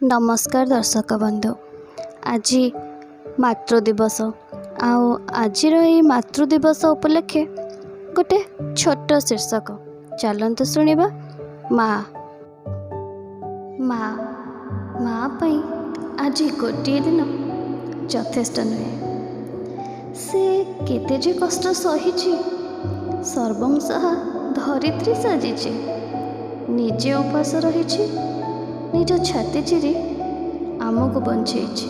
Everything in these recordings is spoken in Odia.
ନମସ୍କାର ଦର୍ଶକ ବନ୍ଧୁ। ଆଜି ମାତୃ ଦିବସ ଆଉ ଆଜିର ଏଇ ମାତୃ ଦିବସ ଉପଲକ୍ଷେ ଗୋଟେ ଛୋଟ ଶୀର୍ଷକ। ଚାଲନ୍ତୁ ଶୁଣିବା। ମା, ମା, ମା ପାଇଁ ଆଜି ଗୋଟିଏ ଦିନ ଯଥେଷ୍ଟ ନୁହେଁ। ସେ କେତେ ଯେ କଷ୍ଟ ସହିଛି, ସର୍ବଂସହା ଧରିତ୍ରୀ ସାଜିଛି, ନିଜେ ଉପାସ ରହିଛି, ନିଜ ଛାତି ଚିରି ଆମକୁ ବଞ୍ଚେଇଛି।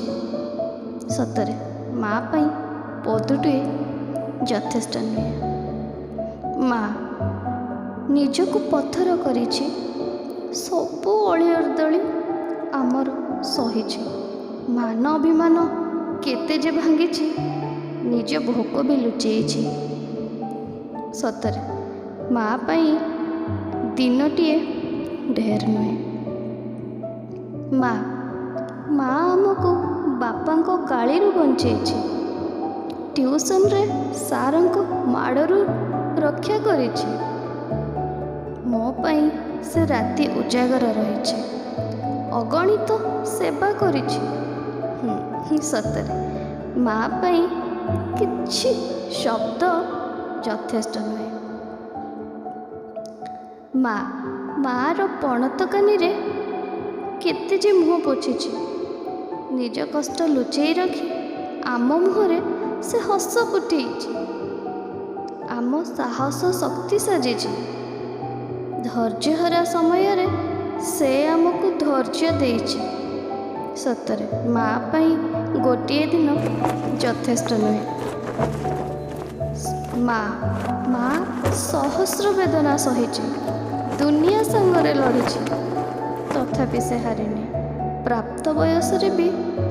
ସତରେ ମା ପାଇଁ ପଦୁଟିଏ ଯଥେଷ୍ଟ ନୁହେଁ। ମା ନିଜକୁ ପଥର କରିଛି, ସବୁ ଅଳି ଅର୍ଦ୍ଦଳି ଆମର ସହିଛି, ମାନ ଅଭିମାନ କେତେ ଯେ ଭାଙ୍ଗିଛି, ନିଜ ଭୋକ ବି ଲୁଚେଇଛି। ସତରେ ମା ପାଇଁ ଦିନଟିଏ ଢେର ନୁହେଁ। ମା, ମା ଆମକୁ ବାପାଙ୍କ ଗାଳିରୁ ବଞ୍ଚେଇଛି, ଟ୍ୟୁସନରେ ସାରଙ୍କ ମାଡ଼ରୁ ରକ୍ଷା କରିଛି। ମୋ ପାଇଁ ସେ ରାତି ଉଜାଗର ରହିଛି, ଅଗଣିତ ସେବା କରିଛି। ସତରେ ମା ପାଇଁ କିଛି ଶବ୍ଦ ଯଥେଷ୍ଟ ନୁହେଁ। ମା, ମାର ପଣତ କାନିରେ କେତେ ଯେ ମୁହଁ ପୋଛିଛି, ନିଜ କଷ୍ଟ ଲୁଚେଇ ରଖି ଆମ ମୁହଁରେ ସେ ହସ ଫୁଟେଇଛି, ଆମ ସାହସ ଶକ୍ତି ସାଜିଛି। ଧୈର୍ଯ୍ୟହରା ସମୟରେ ସେ ଆମକୁ ଧୈର୍ଯ୍ୟ ଦେଇଛି। ସତରେ ମା ପାଇଁ ଗୋଟିଏ ଦିନ ଯଥେଷ୍ଟ ନୁହେଁ। ମା, ମା ସହସ୍ର ବେଦନା ସହିଛି, ଦୁନିଆ ସାଙ୍ଗରେ ଲଢ଼ିଛି, ତଥାପି ସେ ହାରିନି। ପ୍ରାପ୍ତ ବୟସରେ ବି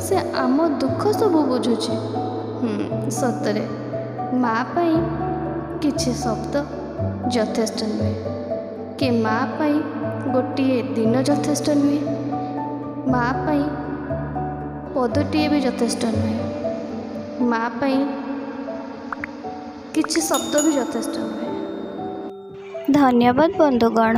ସେ ଆମ ଦୁଃଖ ସବୁ ବୁଝୁଛି। ସତରେ ମା ପାଇଁ କିଛି ଶବ୍ଦ ଯଥେଷ୍ଟ ନୁହେଁ କି ମା ପାଇଁ ଗୋଟିଏ ଦିନ ଯଥେଷ୍ଟ ନୁହେଁ। ମା ପାଇଁ ପଦଟିଏ ବି ଯଥେଷ୍ଟ ନୁହେଁ। ମା ପାଇଁ କିଛି ଶବ୍ଦ ବି ଯଥେଷ୍ଟ ନୁହେଁ। ଧନ୍ୟବାଦ ବନ୍ଧୁଗଣ।